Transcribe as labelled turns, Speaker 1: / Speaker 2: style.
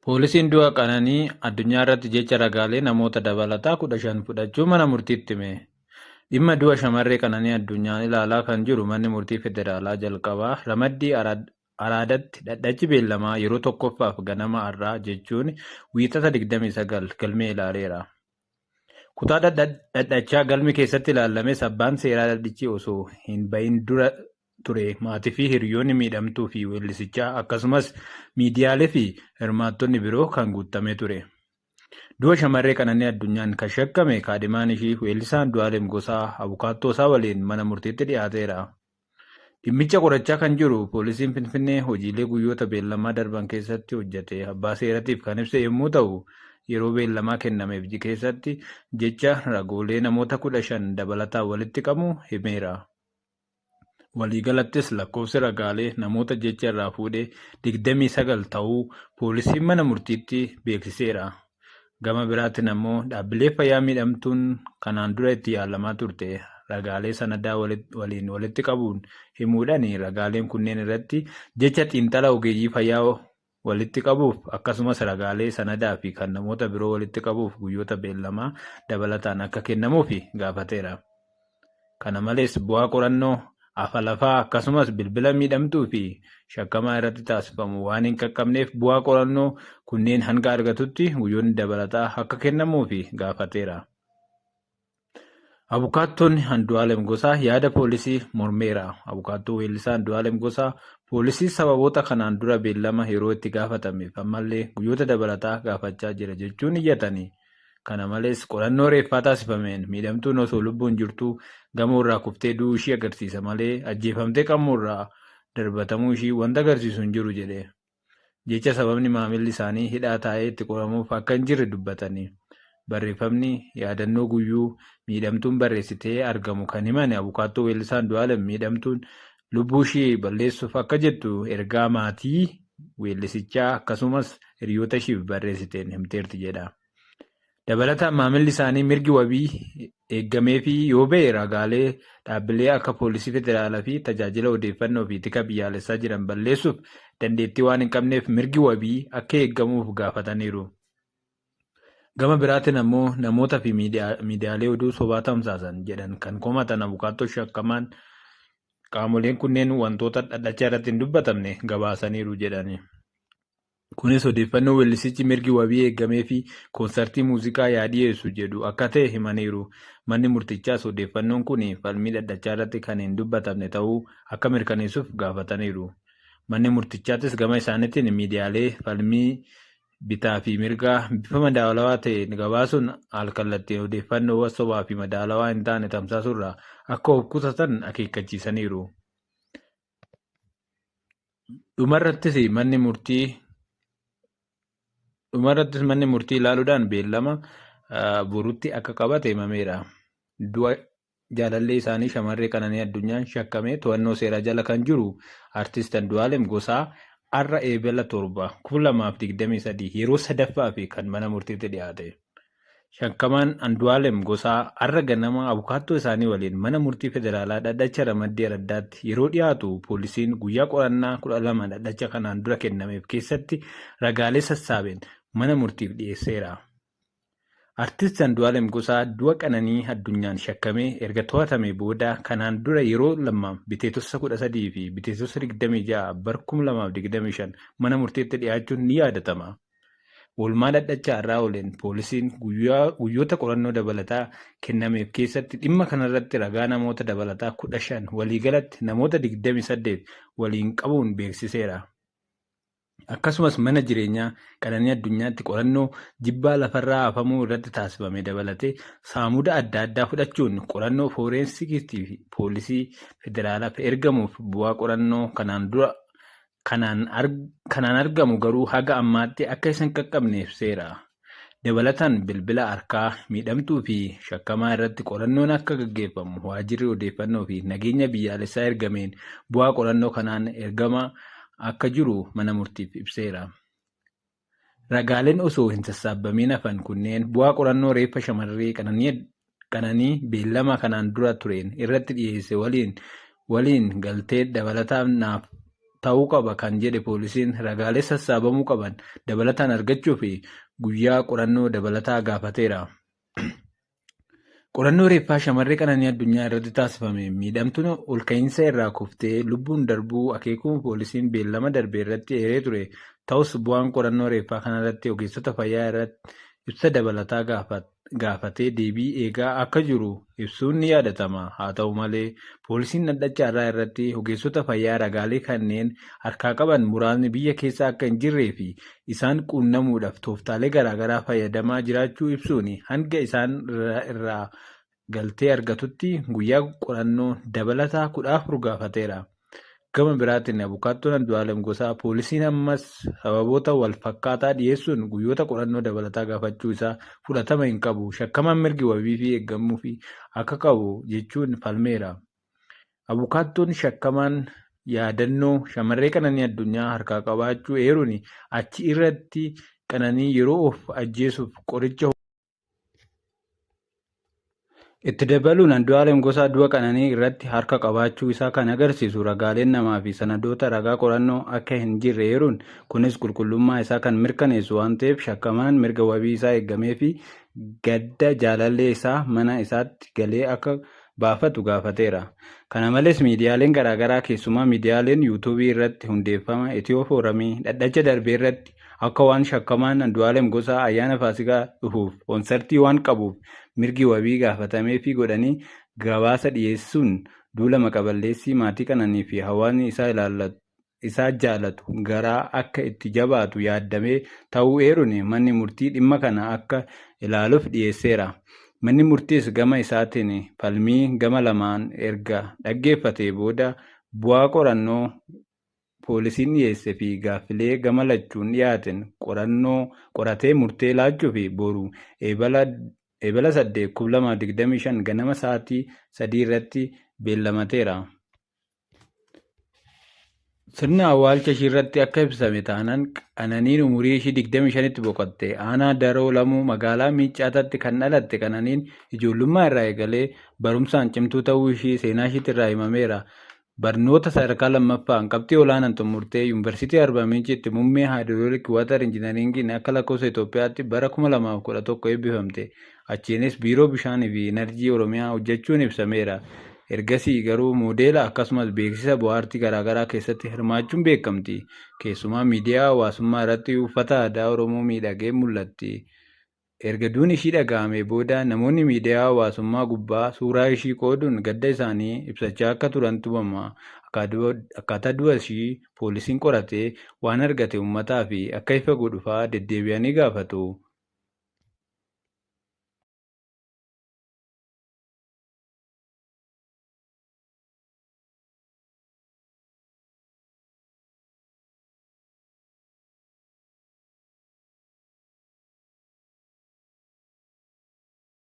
Speaker 1: Poolisiin du'a Qananii Addunyaa irratti jecha ragaalee namoota dabalataa 15 fudhachuu mana murtiitti hime. Dhimma du'a shamarree Qananii Addunyaan ilaalaa kan jiru manni murtii federaalaa jalqabaa ramaddii Araadaatti dhaddachi beellamaa yeroo tokkoffaaf ganama har'aa jechuun Wiixata 29 galmee ilaaleera. Kutaa dhaddachaa galmi keessatti ilaalames abbaan seeraa dhaddichi osoo hin bahin dura ture maatii fi hiriyoonni miidhamtuu fi weellisichaa akkasumas miidiyaalee fi hirmaattonni biroo kan guutamee ture. Du'a shamarree Qananii Addunyaan kan shakkame kaadhimaan ishii weellisaa Andu'aalem Gosaa abukaattoo isaa waliin mana murtiitti dhiyaateera. Dhimmicha qorachaa kan jiru poolisiin Finfinnee hojiilee guyyoota beellamaa darban keessatti hojjete abbaa seeratiif kan ibse yommuu ta'u, yeroo beellamaa kennameef keessatti jecha ragoolee namoota 15 dabalataan walitti qabu himeera. Waliigalattis lakkoofsi ragaalee namoota jecha irraa fuudhee 29 ta'uu poolisiin mana murtiitti beeksiseera. Gama biraatiin ammoo dhaabbilee fayyaa miidhamtuun kanaan dura itti yaalamaa turte ragaalee sanadaa waliin walitti qabuun himuudhaan ragaaleen kunneen irratti jecha xiinxala ogeeyyii fayyaa walitti qabuuf akkasumas ragaalee sanadaa fi kan namoota biroo walitti qabuuf guyyoota beellamaa dabalataan akka kennamuuf gaafateera. Kana malees bu'aa qorannoo afa lafaa akkasumas bilbila miidhamtuu fi shakkamaa irratti taasifamu waan hin qaqqabneef bu'aa qorannoo kunneen hanga argatutti guyyoonni dabalataa akka kennamuuf gaafateera. Abukaattoon Andu'aalem Gosaa yaada poolisii mormeera. Abukaattoo weellisaa Andu'aalem Gosaa poolisii sababoota kanaan dura beellama yeroo itti gaafatameef ammallee guyyoota dabalataa gaafachaa jira jechuun iyyatani. Kana malees qorannoo reeffaa taasifameen miidhamtuun osoo lubbuun jirtuu gamoo irraa kuftee du'uu ishii agarsiisa malee ajjeefamtee gamoo irraa darbatamuu ishii wanta agarsiisu hin jiru jedhe. Jecha sababni maamilli isaanii hidhaa taa'ee itti qoramuuf akka hin jirre dubbatani. Barreeffamni yaadannoo guyyuu miidhamtuun barreessitee argamu kan himan abukaattoo weellisaa Andu'aalem miidhamtuun lubbuu ishii balleessuuf akka jettu ergaa maatii weellisichaa akkasumas hiriyoota ishiif barreessiteen himteerti jedha. Dabalataan maamilli isaanii mirgi wabii eeggameefii yoo ba'e ragaalee dhaabbilee akka poolisii federaalaa fi tajaajila odeeffannoo fi tika biyyaalessaa jiran balleessuuf dandeettii waan hin qabneef mirgi wabii akka eeggamuuf gaafataniiru. Gama biraatiin ammoo namoota fi miidiyaalee oduu sobaa tamsaasan jedhan kan komatan abukaattoo shakkamaan qaamoleen kunneen wantoota dhaddacha irratti hin dubbatamne gabaasaniiru jedhani. Kunis odeeffannoo weellisichi mirgi wabii eeggamee fi koonsartii muuziqaa yaa dhiyeessu jedhu akka ta'e himaniiru. Manni murtichaas odeeffannoon kun falmii dhaddachaa irratti kan hin dubbatamne ta'uu akka mirkaneessuuf gaafataniiru. Manni murtichaattis gama isaaniitiin miidiyaalee falmii bitaa fi mirgaa bifa madaalawaa ta'een gabaasuun al-kallattiin odeeffannoowwan sobaa fi madaalawaa hin taane tamsaasuurraa akka of qusatan akeekkachiisaniiru. Dhumarrattis manni murtii ilaaluudhaan beellama borutti akka qabate himameera. Du'a jaalallee isaanii shamarree Qananii Addunyaan shakkamee to'annoo seeraa jala kan jiru Artiist Andu'aalem Gosaa har'a Eebila 7, 2023 yeroo sadaffaa fi kan mana murtiitti dhiyaate. Shakkamaan Andu'aalem Gosaa har'a ganama abukaattoo isaanii waliin mana murtii federaalaa dhaddacha ramaddii Araddaatti yeroo dhiyaatu poolisiin guyyaa qorannaa 12 dhaddacha kanaan dura kennameef keessatti ragaalee sassaabeen mana murtiif dhiyeesseera. Artiist Andu'aalem Gosaa du'a Qananii Addunyaan shakkamee erga to'atamee booda kanaan dura yeroo lama Bitootessa 13 fi Bitootessa 26 bara 2025 mana murtiitti dhiyaachuun ni yaadatama. Oolmaa dhaddachaa irraa ooleen poolisiin guyyoota qorannoo dabalataa kennameef keessatti dhimma kanarratti ragaa namoota dabalataa 15 waliigalatti namoota 28 waliin qabuun beeksiseera. Akkasumas mana jireenyaa Qananii Addunyaatti qorannoo jibbaa lafarraa hafamuu irratti taasifame dabalatee saamuda adda addaa fudhachuun qorannoo fooreensikiitii fi poolisii federaalaaf ergamuuf bu'aa qorannoo kanaan dura kanaan argamu garuu haga ammaatti akka isa hin qaqqabne ibseera. Dabalataan bilbila harkaa miidhamtuu fi shakkamaa irratti qorannoon akka gaggeeffamu waajjirri odeeffannoo fi nageenya biyyaalessaa ergameen bu'aa qorannoo kanaan ergama akka jiru mana murtiif ibseera. Ragaaleen osoo hin sassaabamiin hafan kunneen bu'aa qorannoo reeffa shamarree Qananii beellama kanaan dura tureen irratti dhiyeesse waliin galtee dabalataa naaf ta'uu qaba kan jedhe poolisiin, ragaalee sassaabamuu qaban dabalataan argachuuf guyyaa qorannoo dabalataa gaafateera. Qorannoo reeffaa shamarree Qananii Addunyaa irratti taasifame miidhamtuun olka'iinsa irraa kuftee lubbuun darbuu akeekuun poolisiin beellama darbe irratti eeree ture. Ta'us, bu'aan qorannoo reeffaa kanarratti ogeessota fayyaa irratti ibsa dabalataa gaafatee deebii eegaa akka jiru ibsuun ni yaadatama. Haa ta'u malee, poolisiin dhaddacha har'aa irratti ogeessota fayyaa ragaalee kanneen harkaa qaban muraasni biyya keessa akka hin jirree fi isaan quunnamuudhaaf tooftaalee garaagaraa fayyadamaa jiraachuu ibsuun, hanga isaan irraa galtee argatutti guyyaa qorannoo dabalataa 14 gaafateera. Gama biraatiin, abukaattoon Andu'aalem Gosaa poolisiin ammas sababoota wal fakkaataa dhiyeessuun guyyoota qorannoo dabalataa gaafachuu isaa fudhatama hin qabu, shakkamaan mirgi wabii fi eegamuu akka qabu jechuun falmeera. Abukaattoon shakkamaan yaadannoo shamarree Qananii Addunyaa harkaa qabaachuu eeruun, achi irratti Qananii yeroo of ajjeesuuf qoricha Itti dabaluun, Andu'aalem Gosaa du'a Qananii irratti harka qabaachuu isaa kan agarsiisu ragaaleen namaa fi sanadoota ragaa qorannoo akka hin jirre eeruun, kunis qulqullummaa isaa kan mirkaneessu waan ta'eef shakkamaan mirga wabii isaa eegamee fi gadda jaalallee isaa mana isaatti galee akka baafatu gaafateera. Kana malees, miidiyaaleen garaagaraa, keessumaa miidiyaaleen Yuutuubii irratti hundeeffama Itiyoo Fooramii, dhaddacha darbe irratti akka waan shakkamaan Andu'aalem Gosaa ayyaana Faasikaa dhufuuf koonsartii waan qabuuf mirgi wabii gaafatamee fi godhanii gabaasa dhiyeessuun duula maqaballeessii maatii Qananii fi hawaasni isaa jaalatu garaa akka itti jabaatu yaaddamee ta'uu eeruun, manni murtii dhimma kana akka ilaaluuf dhiyeesseera. Manni murtiis gama isaatiin falmii gama lamaan erga dhaggeeffatee booda, bu'aa qorannoo poolisiin dhiyeessee fi gaaffilee gama lachuun dhiyaateen qorannoo qoratee murtee laachuuf boru Eebala 8, 2025 ganama sa'aatii 3 irratti beellamateera. Sirna awwaalcha ishii irratti akka ibsame taanaan, Qananiin umurii ishii 25tti boqotte. Aanaa Daroo Lamuu, magaalaa Miiccaataatti kan dhalatte Qananiin ijoollummaa irraa eegalee barumsaan cimtuu ta'uu ishii seenaa ishiitti irraa himameera. Barnoota sadarkaa lammaffaan qabxii olaanaan xumurtee Yuunivarsiitii Arbaa Mincitti muummee Hydraulic Water Engineeringiin akka lakkoofsa Itoophiyaatti bara 2011 eebbifamte. Achiinis Biiroo Bishaanii fi Inarjii Oromiyaa hojjechuun ibsameera. Ergasii garuu moodeela akkasumas beeksisa bohaartii garaagaraa keessatti hirmaachuun beekamti. Keessumaa miidiyaa hawaasummaa irratti uffata aadaa Oromoo miidhagee mul'atti. Erga duuni ishii dhaga'amee booda namoonni miidiyaa hawaasummaa gubbaa suuraa ishii qooduun gadda isaanii ibsachaa akka turantu himama. Akkaataa du'a ishii poolisiin qoratee waan argate uummataa fi akka ifa godhu fa'aa deddeebi'anii gaafatu.